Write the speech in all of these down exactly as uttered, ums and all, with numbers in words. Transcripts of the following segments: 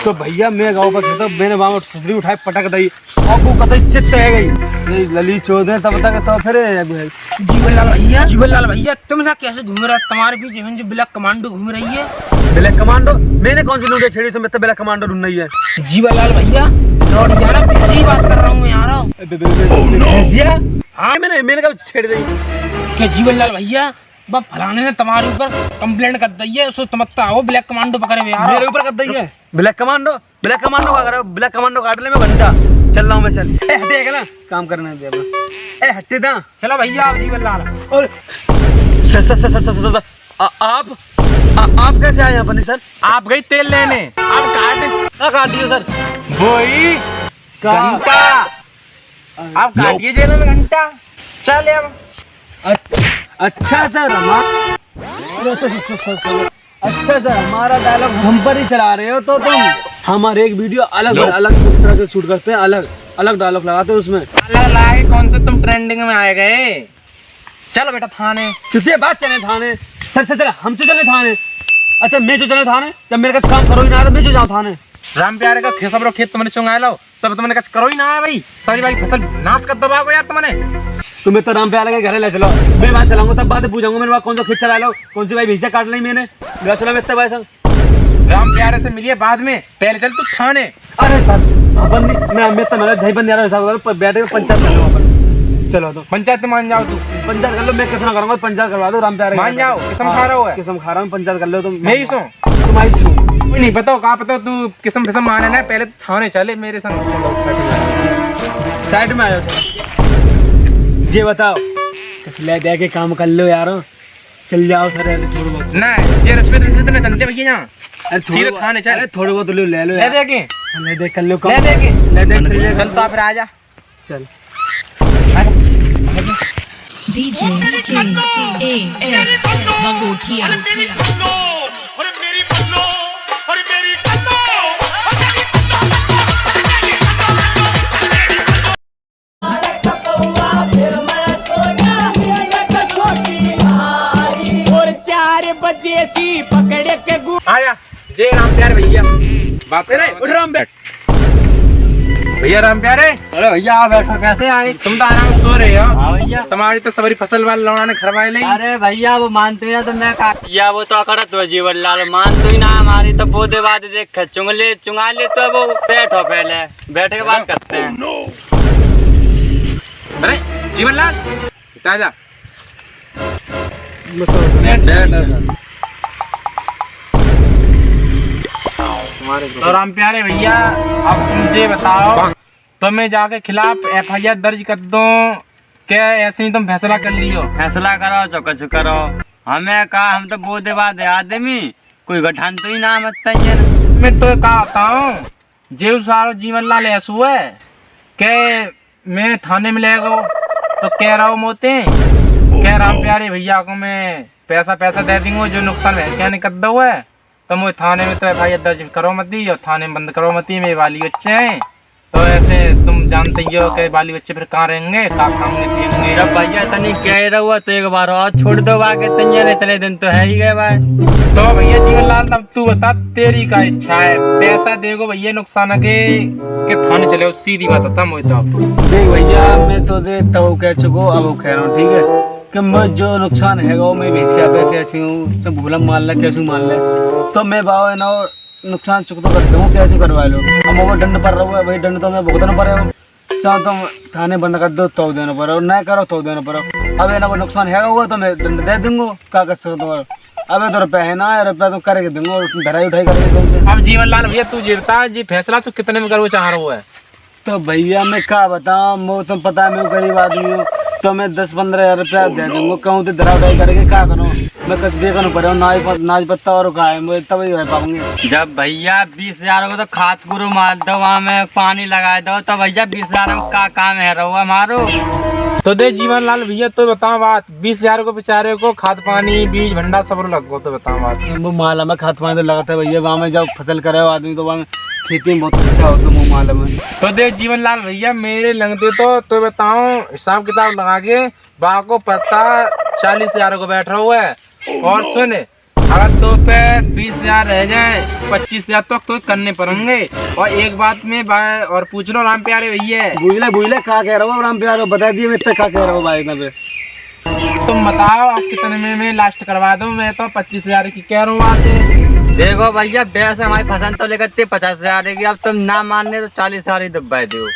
तो भैया, मैं गाँव पर था, तो मैंने वहाँ सुतरी उठाए, पटक दई। और वो कतई चित्त है गई। ये लली चोद है, तब तक तो फिर है, है। जीवनलाल भैया, जीवनलाल भैया, तुम यहाँ कैसे घूम रहे हो? तुम्हारे बीच में जो black commando घूम रही है। Black commando? मैंने कौन सी लूंडी छेड़ी से, मैं तो black commando ढूंढ रही है। जीवनलाल भैया, लौट जाना, पहले ही बात कर रहा हूँ यार। ए, बे, बे, बे, बे, बे, भैंसिया? हाँ। मैंने, मैंने कब छेड़ दी? क्या जीवनलाल भैया, बा फलाने ने तुम्हारे ऊपर complaint कर दी है, सो तुम तो आओ black commando पकड़े हुए यार। मेरे ऊपर कर दी है? Black commando? Black commando का करो? Black commando काट ले मैं घंटा। चल रहा हूँ मैं, चल। ए, हटे, अगला काम करने दे अपना। ए, हटे दा। चलो भैया, आप जीवनलाल। और sir, sir, sir, sir, sir, sir, आ, आप, आ, आप कैसे आए यहाँ पर, नहीं सर? आप गई तेल लेने। आप काट, क्या काट दियो सर? वही कहाँ? घंटा। आप काटिए जेल में घंटा। चल अब। अच्छ-, अच्छा सर, हमारा, अच्छा सर, हमारा dialogue हम पर ही चला रहे हो तो तुम। हमारे एक video अलग, लो। अलग तरह से shoot करते हैं, अलग, अलग dialogue लगाते हैं उसमें। अलग लाए कौन से, तुम trending में आए गए। चलो बेटा थाने। चुतिया बात चले थाने। सर, सर, सर, हम तो चले थाने। अच्छा, मैं जो चले थाने, जब मेरे का काम करो ही ना, तो मैं जो जाऊँ थाने। राम प्यारे का खे-, सबरो खेत तुमने चुंगाए लाओ। तब तुमने कछ करो ही ना है भाई, सारी भाई फसल नाश कर दबाओ यार तुमने। तुम्हें तो राम प्यारे के घरे ले चलो, मैं वहाँ चलाऊंगा, तब बाद में पूछूंगा, मैंने वहाँ कौन सा खेत चला लो, कौन सी भाई भैंसा काट ली मैंने, ले चलो मैं इतने भाई संग। राम प्यारे से मिलिए बाद में, पहले चल तू थाने। अरे सर, अपन नहीं, मैं, मैं तो मेरा भाई बन जा रहा है, सर, पर बैठे पंचायत कर लो अपन। चलो तो। पंचायत मान जाओ तू। पंचायत कर लो, मैं कसम करूंगा, पंचायत करवा दो राम प्यारे के मान घर। जाओ, कसम खा रहा हूँ। हाँ, कसम खा रहा हूँ, पंचायत कर लो तुम। मैं ही सो। तुम आई सो। कोई नहीं, बताओ, कहाँ पता तू किस्म फिस्म माने ना, पहले तो थाने चले मेरे संग। साइड में आ जाओ। ये बताओ, कुछ ले दे के काम कर लो यारो, चल जाओ सर, ऐसे थोड़ा बहुत। ना, ये रिश्वत, रिश्वत ना चलते भैया यहाँ। अरे थोड़ा सीधे बहुत, थाने चल। अरे थोड़ा बहुत लो, ले लो ले यार। दे के। ले दे कर लो काम। ले दे के। ले दे कर लो। चल तो आप आ जा। चल। DJ K A S बगोठिया। और चार बजे सी पकड़े के गु- आया। जय राम प्यारे भैया। बात अरे, करो। राम प्यारे। भैया राम प्यारे। अरे भैया, आ बैठो, कैसे आए? तुम तो आराम से सो रहे हो। हाँ भैया। तुम्हारी तो सबरी फसल वाले लौड़ा ने खरवाए ले। अरे भैया, वो मानते हैं तो मैं का, या वो तो अकड़त हो जीवन लाल, मानते ही ना हमारी तो। वो दे बाद देख, चुंग ले, चुंगा ले तो वो। बैठो पहले, बैठ के बात करते हैं। अरे जीवन लाल, ताजा। बैठ, बैठ, बैठ। तो राम प्यारे भैया, अब तुम ये बताओ, तो मैं जाके खिलाफ F I R दर्ज कर दूं, क्या ऐसे ही तुम फैसला कर लियो? फैसला करो, जो कुछ करो। हमें का, हम तो बोदे बादे आदमी, कोई गठान तो ही ना मत है। मैं तो का बताऊं, जेऊ सारो जीवन लाल ऐसो है के मैं थाने में ले गो तो कह रहा हूँ मोते, कह राम प्यारे भैया को मैं पैसा, पैसा दे दूंगा, जो नुकसान भैंस के आने कर दो है, तो मैं थाने में तो F I R दर्ज करो मत दी और थाने में बंद करो मत दी, मेरे बाली बच्चे हैं। तो ऐसे तुम जानते ही हो कि बाली बच्चे फिर कहाँ रहेंगे, कहाँ खाएंगे पिएंगे। जब भैया इतनी कह रहा हुआ तो एक बार और छोड़ दो, बाकी तैयार इतने दिन तो है ही गए भाई। तो भैया जीवन लाल, अब तू बता, तेरी का इच्छा है, पैसा देगो भैया नुकसान के, के थाने चले हो? सीधी बात बता मुझे तो आप। देख भैया, मैं तो दे तब कह चुको, अब कह रहा हूँ, ठीक है, कि मैं जो नुकसान है वो मैं भैंसिया पे कैसे हूँ, तो भूलम मान ले, कैसे मान ले, तो मैं बाबा है ना नुकसान चुकतो कर दूँ, कैसे करवा लो। अब वो दंड पर रहो है भाई, दंड तो मैं भुगतना पड़े हो। चाहो तुम थाने बंद कर दो तो देना पड़ो, ना करो तो देना पड़ो। अब ये ना वो नुकसान है हुआ तो मैं दंड दे दूंगा, क्या कर सकते हो। अब ये तो रुपया है ना, रुपया तो करके दूंगा, धराई उठाई करके दूंगा। अब जीवन लाल भैया तू जीता जी फैसला तू कितने में करवा चाह रहा है? तो भैया मैं का बताऊं, मैं तो पता है मैं गरीब आदमी हूँ, तो मैं दस पन्द्रह हजार रुपया दे दूंगा, कहूँ तो धराई उठाई करके क्या करूँ। मैं कुछ बेकन पड़े हूँ, नाज प-, नाज पत्ता और का है, मैं तब ही रह पाऊंगी। जब भैया बीस हजार को तो खाद गुरु मार दो, वहाँ में पानी लगा दो, तो भैया बीस हजार में का काम है रहो हमारो। तो दे जीवन लाल भैया, तो बताओ बात, बीस हजार को बेचारे को खाद पानी बीज भंडार सब लग गो, तो बताओ बात। वो माला में खाद पानी तो लगता है भैया, वहाँ में जब फसल करे हो आदमी तो वहाँ में खेती में बहुत अच्छा होता है वो माला में। तो दे जीवन लाल भैया, मेरे लंगते तो, तो बताओ हिसाब किताब लगा के बाको पत्ता चालीस हजार को बैठ रहा हुआ है। और सुन, अगर तो पे बीस हजार रह जाए, पच्चीस हजार तो कुछ करने पड़ेंगे। और एक बात में भाई और पूछ लो राम प्यारे भैया। बुझले, बुझले, का कह रहा हो राम प्यारे, बता दिए मैं इतना का कह रहा हूँ भाई इतना पे। तुम बताओ, आप कितने में, में last करवा दो? मैं तो पच्चीस हजार की कह रहा हूँ बात। देखो भैया, वैसे हमारी पसंद तो लेकर थे पचास हजार की, अब तुम ना मानने तो चालीस हजार ही दबा दो।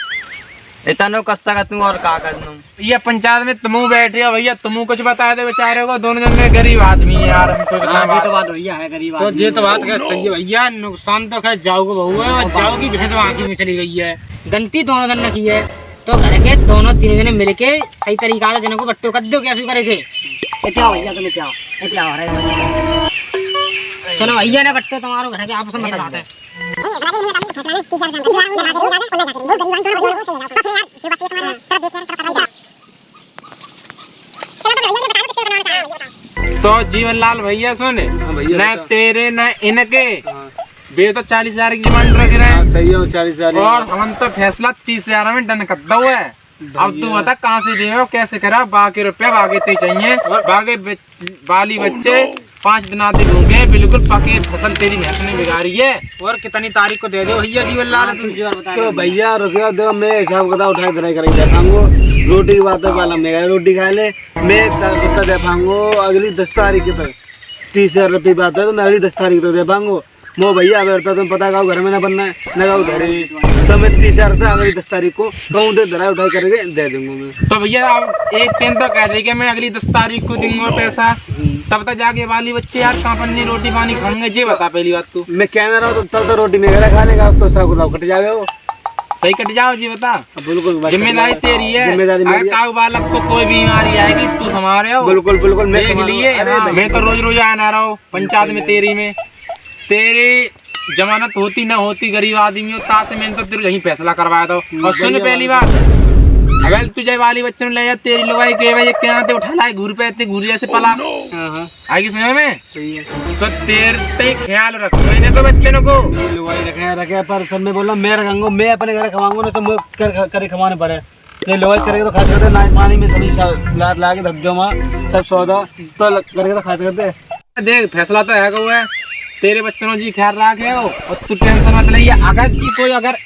इतनो कर सकत हूँ और का कर दूँ? ये पंचायत में तुम बैठे हो भैया, तुम कुछ बता दो बेचारे को, दोनों जन में गरीब आदमी है यार, हमको बता हाँ, जी बात। तो बात भैया है, गरीब तो आदमी ये तो है। बात है सही है भैया, नुकसान तो खैर जाओ को बहु है और जाओ की भैंस आँखी में चली गई है। गलती दोनों जन ने की है, तो घर के दोनों तीनों जने मिलके सही तरीका से जने को बट्टो कर दो, क्या शुरू करेंगे? ये क्या हो भैया, तुम क्या हो? ये क्या हो रहा है? चलो भैया ने बट्टो तुम्हारो घर के आपस में बताते हैं। तो जीवन लाल भैया सुन, हाँ भैया, ना बता। तेरे ना इनके, हाँ। बे तो चालीस हजार की डिमांड रख रहे हैं। हाँ, सही है, चालीस हजार ही और है। हम तो फैसला तीस हजार में done कर दो है। अब तू भैया। बता कहाँ से देवे, कैसे करा, बाकी रुपया बाकी ते चाहिए, और बाकी बच-, बाली बच्चे पाँच दिन आते घूम गए, बिल्कुल पके फसल तेरी भैंस ने बिगाड़ी है। और कितनी तारीख को दे दो भैया जीवन लाल हाँ, तू? तुझे और बता तो रहे हैं। भैया रुक जाओ, देखो मैं हिसाब किताब उठा के दे पाऊंगा। रोटी की बात है, पहला मेरा रोटी खा ले, मैं द-, दे पाऊंगा अगली दस तारीख के तक। तीस हजार रुपये बात है तो मैं अगली दस तारीख तक दे पाऊंगा। मो भैया, अगर रुपया तुम पता गाओ घर में ना बनना है, ना गाओ घर में, तो मैं तीस हजार रुपया अगली दस तारीख को कहूँ दे, दराज उठाई करके दे दूंगा मैं। तो भैया, आप एक दिन तो कह दे कि मैं अगली दस तारीख को दूंगा पैसा, हम्म। तब तक जाके बाली बच्चे यार कहाँ पर नहीं रोटी पानी खाएंगे, ये बता पहली बात तू। मैं कहना रहा हूँ, तो तब तो रोटी मेरा खा लेगा, तो सब कुछ कट जावे हो। सही कट जाओ जी, बता। बिल्कुल, बस जिम्मेदारी कट जाओ। तेरी है। जिम्मेदारी अगर मेरी है। काऊ बालक को कोई बीमारी आएगी, तू संभाले हो। बिल्कुल, बिल्कुल, मैं देख संभालूंगा। लिए, अरे, हाँ, मैं तो रोज रोज आना रहा हूँ पंचायत में तेरी में। तेरी जमानत होती ना होती, गरीब आदमी हो, तासे मैंने तो तेरे यहीं फैसला करवाया था। और सुन, पहली बात, अगर तू जय वाली बच्चन ले जा, तेरी लुगाई के भाई, क्या ते उठा लाए, घूर पे ते घूर जैसे पला। हाँ, हाँ। आएगी समझ में? सही है। तो तेरे ते ख्याल रख, मैंने तो बच्चन को। लुगाई रखे, रखे, पर सब मैं बोला, मैं रखूंगा, मैं अपने घर खवाऊंगा, ना तो मैं कर, कर, करे खवाने पड़े। ये लोग करके तो खास करते ना, पानी में सभी सा-, ला, ला के धर दो वहाँ, सब सौदा तो ल-, करके तो खास करते। देख, फैसला तो है, कहू है, तेरे बच्चों जी ख्याल रखे हो और तू tension मत ले। अगर जी कोई अगर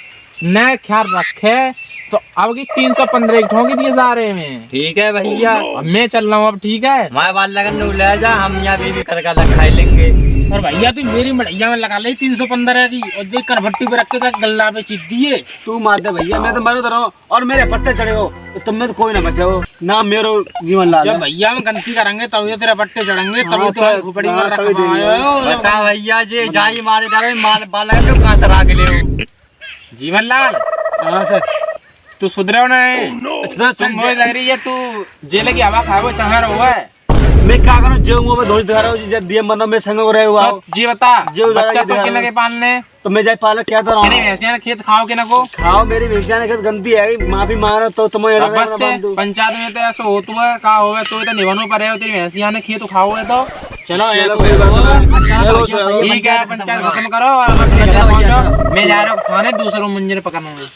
न ख्याल रखे तो अब की तीन सौ पन्द्रह एक ठोंकी दिए सारे में। ठीक है भैया। अब मैं चल रहा हूँ अब, ठीक है? हमारे बाल लगन नू ले जा, हम यहाँ बीबी करके अलग खाई लेंगे। और भैया तू मेरी मड़ैया में लगा ले तीन सौ पन्द्रह की, और जो करभट्टी पे रख के गल्ला पे चीट दिए। तू मार दे भैया, मैं तो मरो तो रहो। और मेरे पट्टे चढ़े हो, तो तुम में तो कोई ना बचे हो, ना मेरो जीवन लाल जब है। भैया हम गलती करेंगे, तब ये तेरे पट्टे चढ़ेंगे, हाँ, तभी तो तब, हम खोपड़ी हाँ, में तभी रखवाए देंगे। हो। बता भैया, जे जाई मारे डाले, माल बाला है, तो कहाँ से राख ले हो? जीवन लाल। हाँ, सर। तू सुधरे हो ना है? अच्छा, सर, तुम सर, मोए लग रही है, तू जेल की हवा खाओ, चाह रहो है। मैं क्या करूँ, जो वो धोई धरा हो, जब दिए मनो में संग को रहे हुआ तो हो। जी बता, जो बच्चा ज्यादा तो दिखा किन रहे के हो। पालने? तो मैं जाए पालक क्या तो रहा तेरी हूँ। भैंसिया ने खेत खाओ के ना को? खाओ, मेरी भैंसिया ने खेत गंदी है, माफी मांग रहा तो तुम्हें अब एड़ा बस ना से बांध दूँ। पंचायत में तो ऐसा होत हुआ है, का होवे तो, तो निभानो पड़े हो, तेरी भैंसिया ने खेत खाओ है तो। चलो, चलो, ऐसा कोई बात होगा। नहीं। अच्छा, चलो, तो भैया चलो। सही है, ठीक है, पंचायत खत्म करो और अब चलो, चलो, चलो, चलो। मैं जा रहा हूँ खाने, दूसरा मंजर पकड़ना है।